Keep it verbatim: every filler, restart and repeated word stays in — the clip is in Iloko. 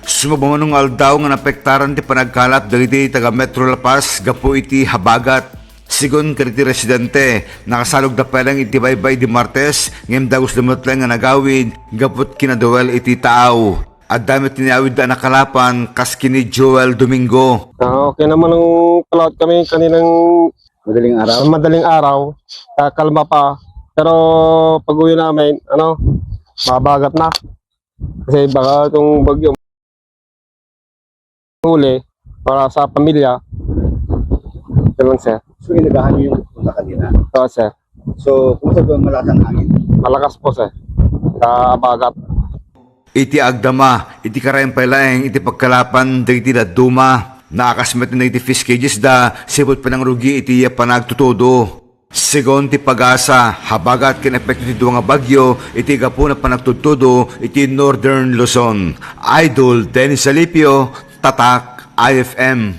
Sumagmamano nga aldaw nga naapektaran ti panagkalap dagiti taga Metro La Paz gapu iti habagat. Segun kadagiti residente, nakasalogda pay laeng iti baybay idi Martes, ngem dagusda met laeng nga nagawid gapu iti kinaduel iti taaw. Adda met ti naawidda a nakalapan kas ken ni Joel Domingo. Ah, okay naman ang kalawat kami kaninang Madaling araw. Sa madaling araw, kakalma pa. Pero pag-uwi namin, ano, mabagat na. Kasi baka itong bagyo uli para sa pamilya. Ganun, sir. So, inagahan niyo yung punta kanina? Oo, sir. So, kumusta doon? Malakas ang hangin? Malakas po, sir. Sa habagat. Iti agdama, iti karayan pay laeng iti pagkalapan dagiti dadduma. Naakas met dagiti fish cages da, sipud panangrugi iti iya panagtutudo. Segun ti PAGASA, habagat ken epekto ti dua nga bagyo iti gapuna panagtudtudo iti Northern Luzon. Idol Dennis Alipio, Tatak I F M.